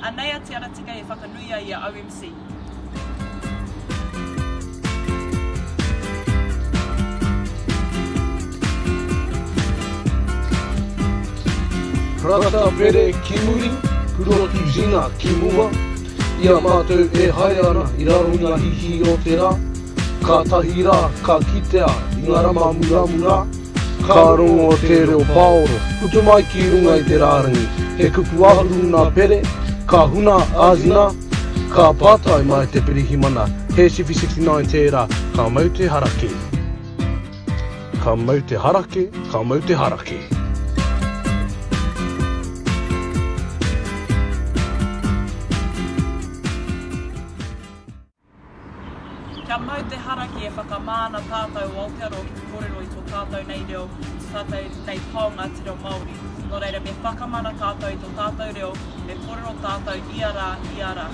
Anei a Te Aratika e whakanui ai i a OMC. Rata Pere ki muri, Purotu Zina ki mua, I a mātou e haere ana i raro i ngā hihi o te rā, kātahi rā ka kitea i ngā rama muramura, ka rongo te reo pāoro, puta mai ki runga i te rārangi, he kupu āhuru nā Pere, ka huna a Zina, ka pātai mai te pirihimana, he Sifi 69 tērā, ka mau te harake. Ka mau te harake, ka mau te harake. Kia mau te harake e whakamā ana tātou o Aotearoa ki te kōrero i tō tātou nei reo, i tō tātou nei taonga te reo Māori. Nō reira, me whakamana tātou i tō tātou reo, me kōrero tātou ia rā, ia rā.